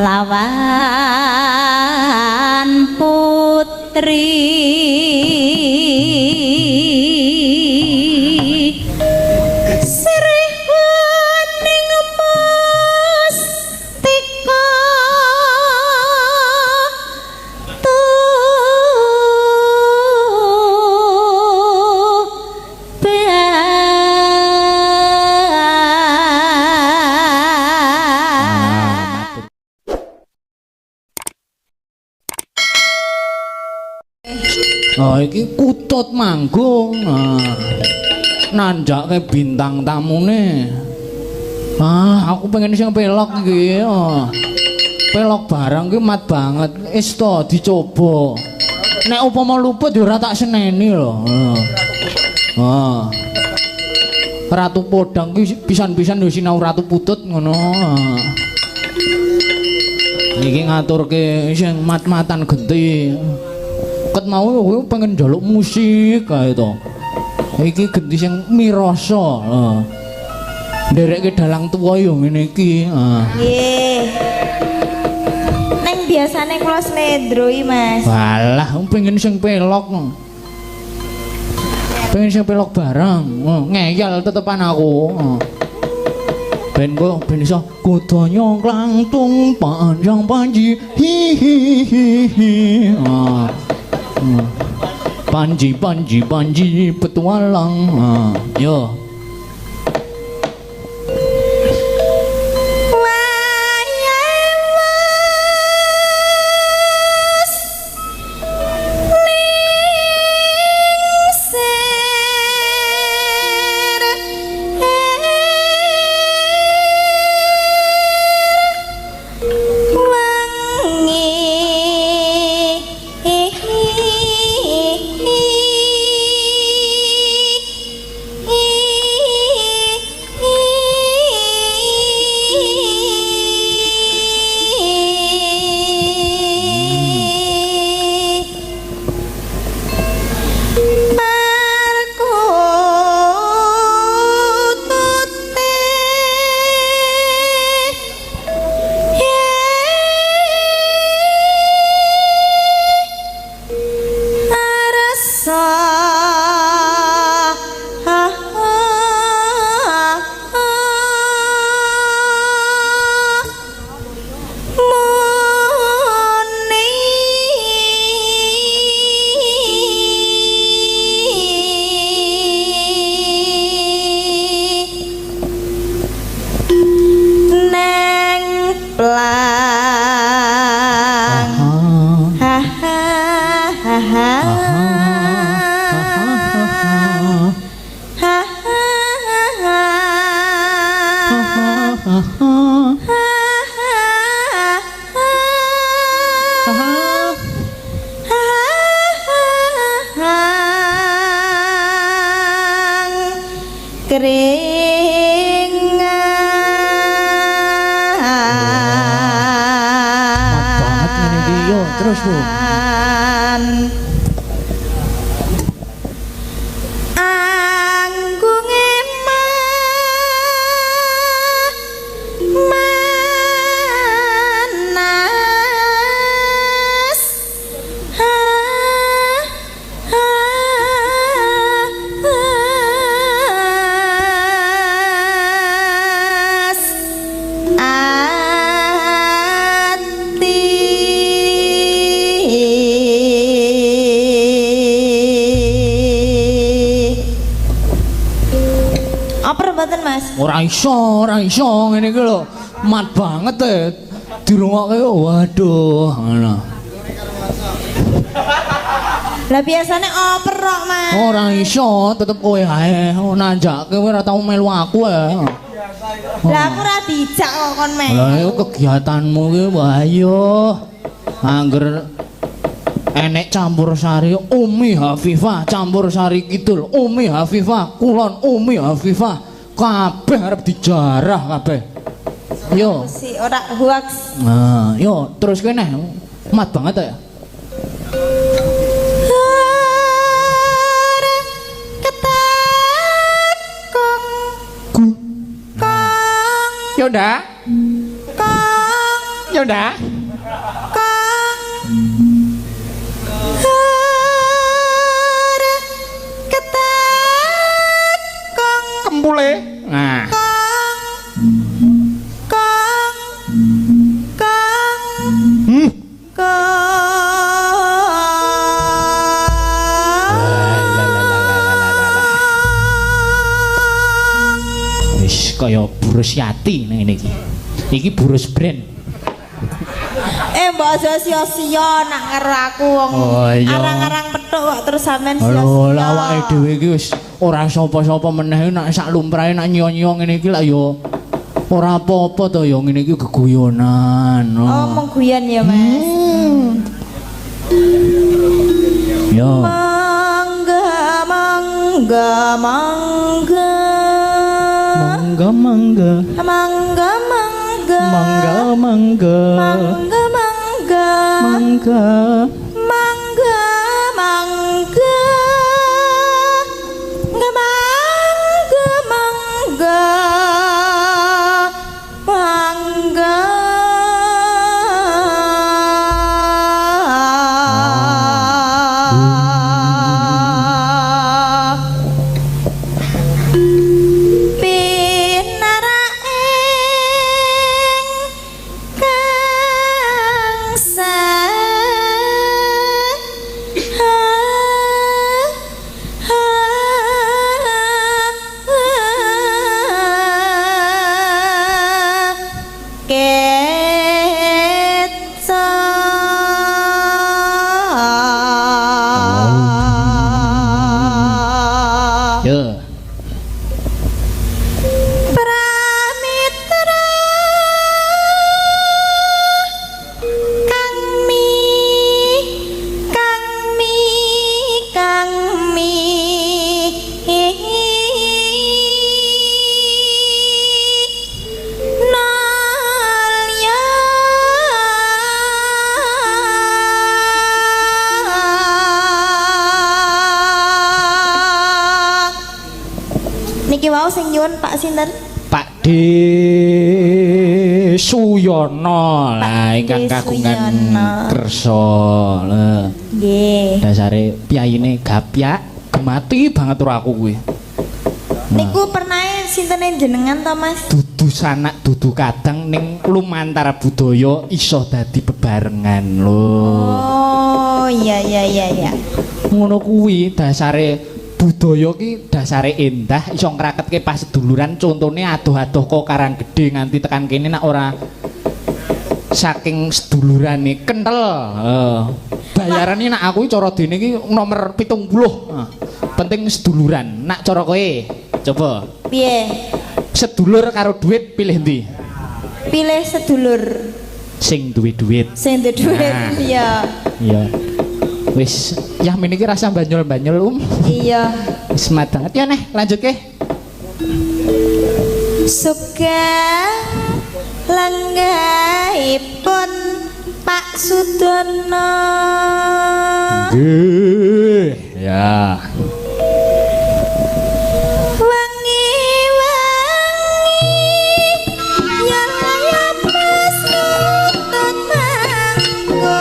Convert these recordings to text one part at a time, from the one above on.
Pahlawan putri Sri Wening Mustika Tuban. Oh, iki kutut manggung. Nah, nanjake bintang tamune. Ah, aku pengen sing pelok iki. Oh. Pelok barang ki mat banget. Wis to dicoba. Nek upama luput ya ora tak seneni lho. Oh. Ratu Podang ki pisan-pisan ya sinau Ratu Putut ngono. Iki ngaturke sing mat-matan genti. Ket mau kowe pengen njaluk musik kae to. Iki genti sing mirasa. Heeh. Nderekke dalang tuwa ya ngene iki. Heeh. Nggih. Neng biasane kula slendro iki, Mas. Walah, pengen sing pelok. Pengen sing pelok bareng. Ngeyel tetepan aku. Ben kok ben iso kuda nyongklang tung panjang panji hi hi hi hi. Panji panji panji petualang. Yo. Terus Bu. Anggunge manas ha ha as ati. Apa mboten, Mas? Ora iso ngene iki lho. Mat banget e. Dirungokke waduh ngono. Lah biasane oper kok, Mas. Ora iso, tetep kowe ae. Nanjake kowe ora tau melu aku e. Lah aku ora dijak kok kon melu. Lah iku kegiatanmu ki wah ayo. Angger enek campur sari Umi Hafifah, campur sari kidul Umi Hafifah, kulon Umi Hafifah, kabeh arep dijarah kabeh. Yo. Si ora hoax. Nah, yo terus kene mat banget ya. Ketakung Ku. Kong Yo ndak. Kong Ya ndak? Kang har ketat kong Kempule. Nah. kong kong kong kong. Wis kaya burus yati ning ngene iki. Iki burus brand. Mbok aja sia-sia nak karo aku wong Oh, iya. arang-arang petuk kok terus sampean sia-sia. Lho, lah awake dhewe iki wis ora sapa-sapa meneh nak sak lumrahe nak nyo-nyo ngene iki lak ya ora apa-apa to ya ngene iki geguyonan. Oh, mung guyon ya, Mas. Ya. Mangga mangga mangga. Mangga mangga. Mangga mangga. Mangga mangga. Mangga mangga. Mangga. Mangga mangga. Mangga mangga. Mangga. Pinaraing kang keca. Ya. Pramitra kang mi kang mi kang mi nalya. Niki wau sing nyuwun Pak sinten? Pak D Suyono lah ingkang D. kagungan Suyono. kersa. Lah Nggih. dasare piyayine gapyak gemati banget ora aku kuwi. Niku pernahe sintene jenengan to, Mas? Dudu sanak dudu kadang ning lumantar budaya iso dadi bebarengan lho. Oh, iya iya iya iya. Ngono kuwi dasare budaya ki dasare endah iso ngraketke paseduluran, contone adoh-adoh kok Karanggede nganti tekan kene nak ora saking sedulurane kentel. Heeh. Bayarane nak aku cara dene iki nomor 70. Heeh. Penting seduluran. Nak cara kowe coba Piye? Sedulur karo duit pilih ndi? Pilih sedulur Sing duwe duit. sing duwe duit. Nah. Iya. Iya. Wis, yah mene iki rasa banyol-banyol um. Iya. Wis mat banget ya neh, lanjut ke. Sugeng lenggahipun Pak Sudono. Nggih, ya. Wengi-wengi ya ya Mas nutut manggo.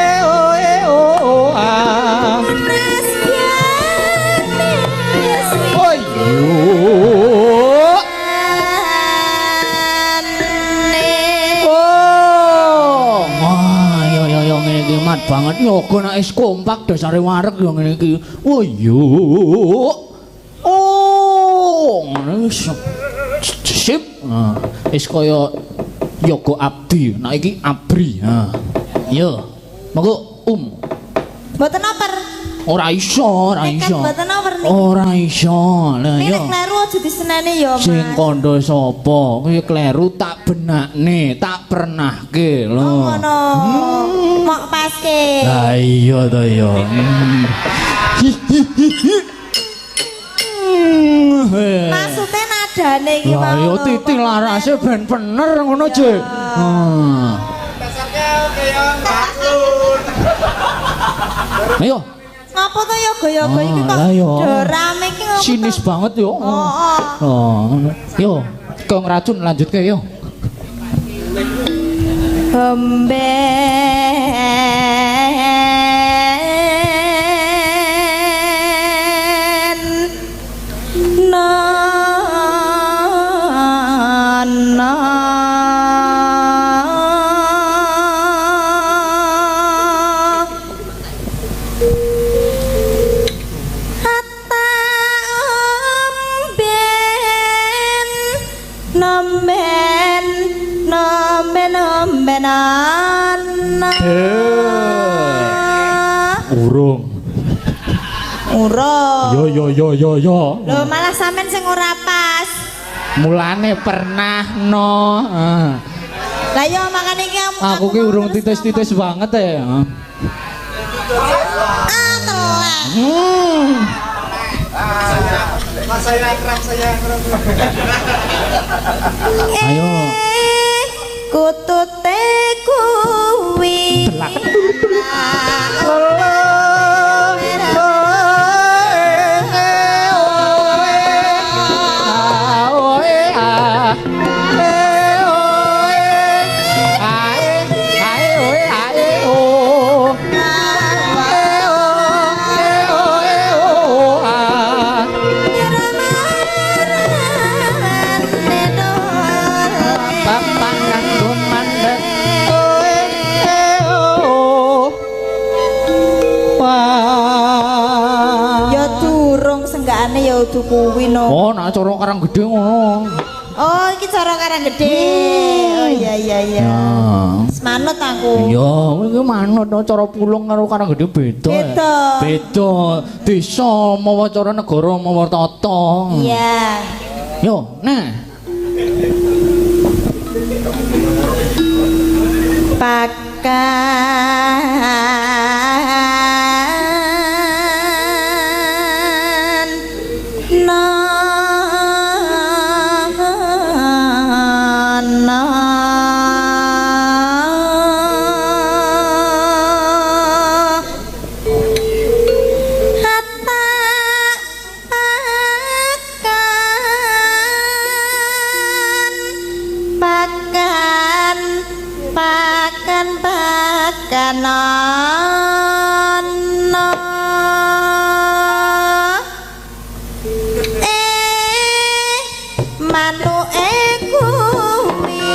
Jaluk-jaluk Ah. Mas Yanis. Oh iya. Oh, wah, yo yo yo ngene iki mat banget. Yoga nek wis kompak dasare wareg yo ngene iki. Oh iya. Oh, ngono wis sip. Nah, wis kaya yoga abdi, nek iki abri. Ha. Yo. Monggo Um. Mboten oper. Ora iso, ora Nek kan iso. mboten oper niki. Ora iso. Lah Nek yo. kleru aja diseneni ya, Mas. Sing kandha sapa? Kuwi kleru tak benakne, tak pernahke lho. Oh, ngono. Mok paske. Lah iya to ya. Maksude nadane iki Lah mau. yo titi larase ben bener ngono, Jek. Heeh. Ayo. Ngapa to yoga-yoga iki kok do rame iki ngopo? Sinis banget yo. Heeh. Oh. Yo, kok ngracun lanjutke yo. Hemben na na hatta omben nomben nomben ombenan. Urung. Urung. Yo yo yo yo yo. Lho malah sampean sing ora pas. Mulane pernah no. Lah yo makane iki aku ki urung titis-titis banget ya. Ah, telak. Saya akrab. Ayo. Kutute kuwi. Telak. Ya durung senggakane ya udu kuwi no. Oh, nak cara Karang Gedhe ngono. Oh, iki cara Karang Gedhe. Oh iya iya iya. Manut aku. Iya, iki manut cara Pulung karo Karang Gedhe beda. Beda. Beda. Desa mawa cara negara mawa tata. Iya. Yo, nah. Pakan na na hatta pakan pakan pakan pakanan manuke kuwi.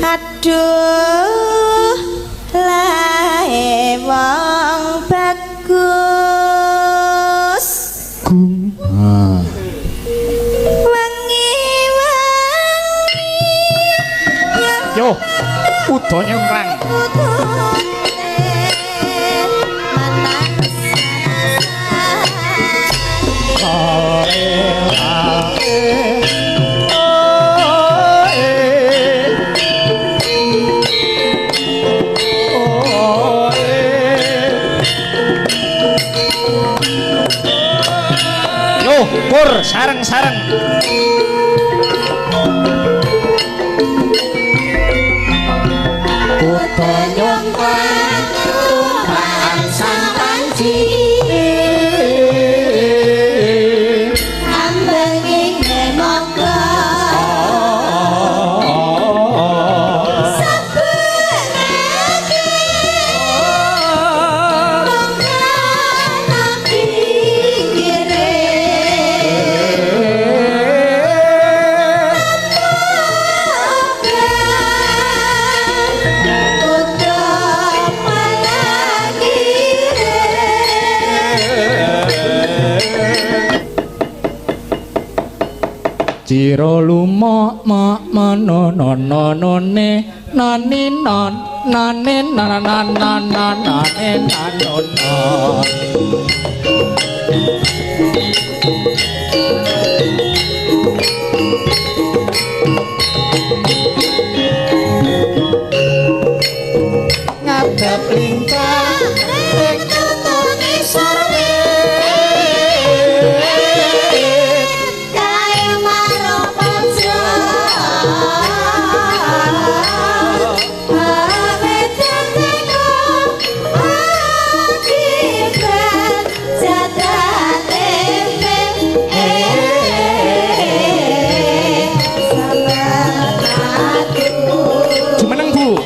Aduh lae wong bagus. Wangi wangi. Yo. Kuda nyungkrang. Yo, pur sareng-sareng. Kuda nyungkrang tumpakan sang panji. Ciro lumo ma mano no no no ne na ni non na ne na na na na na na ne na no no. Ngadep lingkar ring tutune sorwe. Jumeneng, Bu.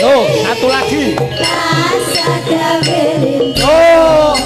Loh, satu lagi. Oh.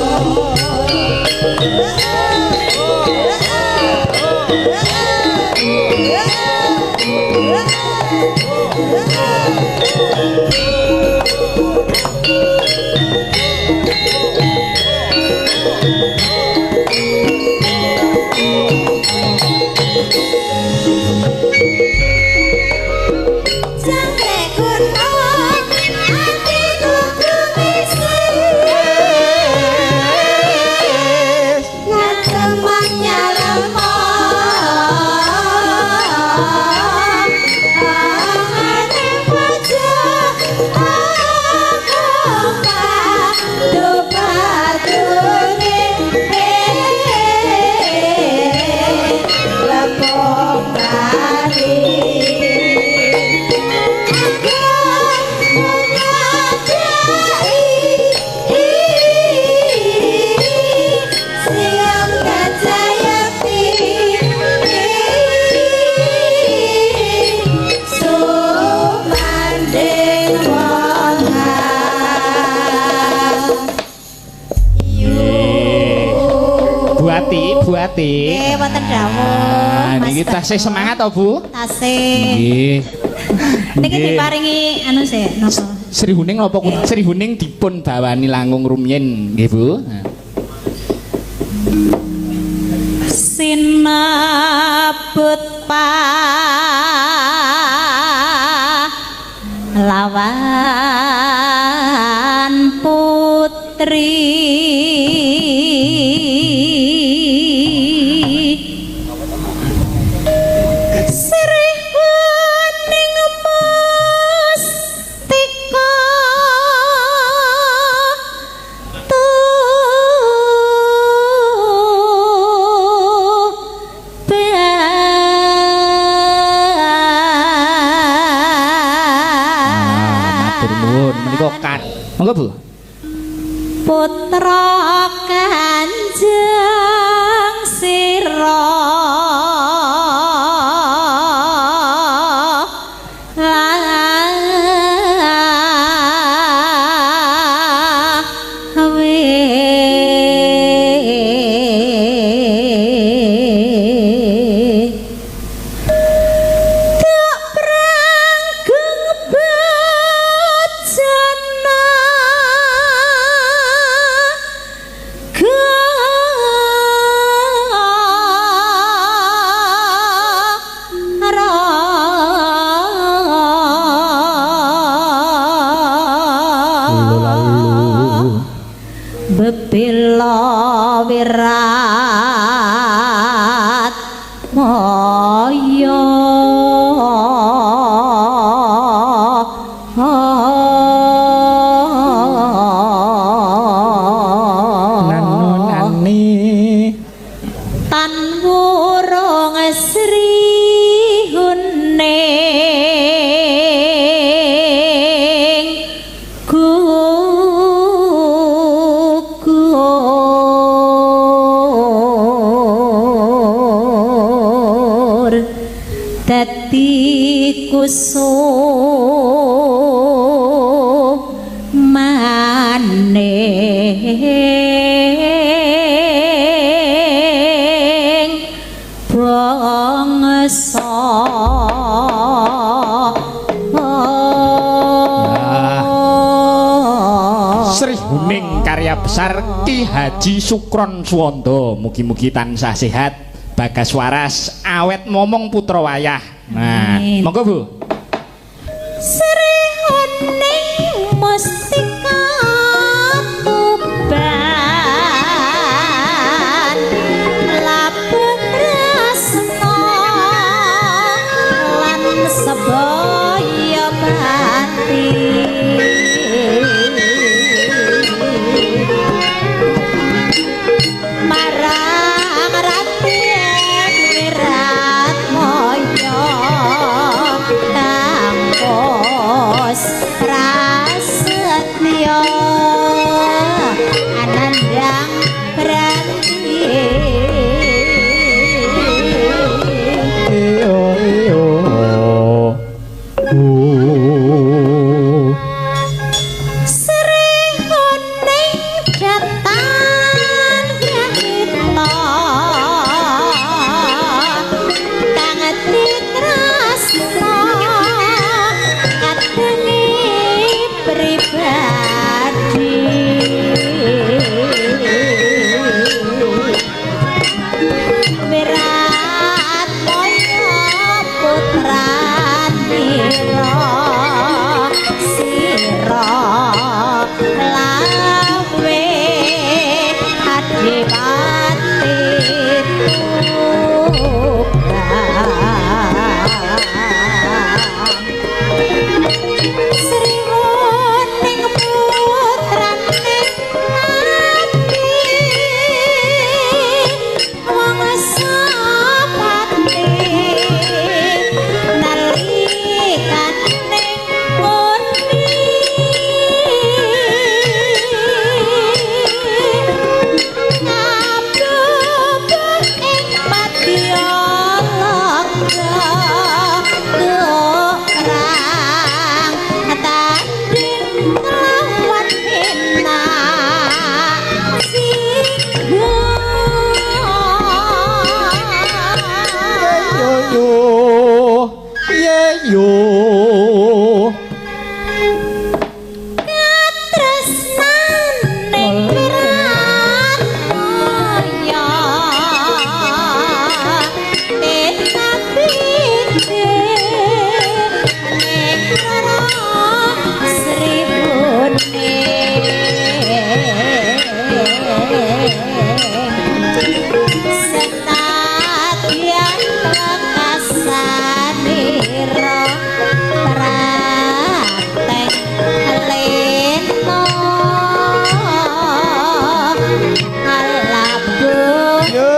Buati. Nggih, wonten dawuh. Nah, niki tasih semangat to, Bu? Tasih. Nggih. Niki diparingi anu sik napa? Sri Huning napa Sri Huning dipun bawani langkung rumiyin, nggih, Bu. Sinebut pahlawan putri. Sri Huning mustika Matur nuwun menika kat. Monggo, Bu. Putra Kanjeng Sira lawe. Bebela wirat maya Nanu nani tan wurung sri huning gugur dadi kusumaning bangsa. Sri Huning karya besar Ki Haji Sukron Suwondo. Mugi-mugi tansah sehat, bagas waras, awet momong putra wayah. Nah, Amin. monggo Bu. Sri Huning mustika Tuban labu tresna lan sebaya pati marang Raden Wiratmaya kang pos prasetya anandang branti. Iyo iyo. Oh. Sri Huning datan grahita kang titrasna katengi pribadi Wiratmaya putranira sira lawe adipati Tuban. Sri Huning putrane ati wong sapati nalikane muni ngabubuh ing madya loka perang tanding lawan penak singgo. Yo yo. Ye yo. Katresnane Wiratmaya tetapite ning Rara Sri Huning senadyan lekasanira prateng lena alabuh Yo.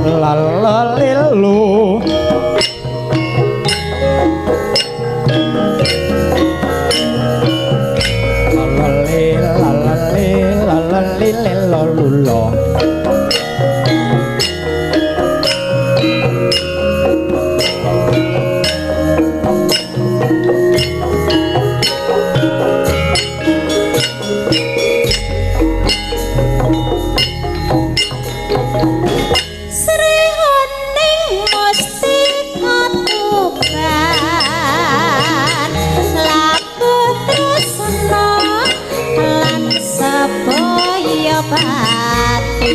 La la lelo. La la le la la le la la le le lo lu lo. Sri Huning mustika Tuban laku tresna lan sebaya pati.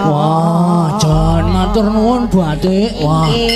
Wah, jan matur nuwun Bu Atik. Wah. Nggih.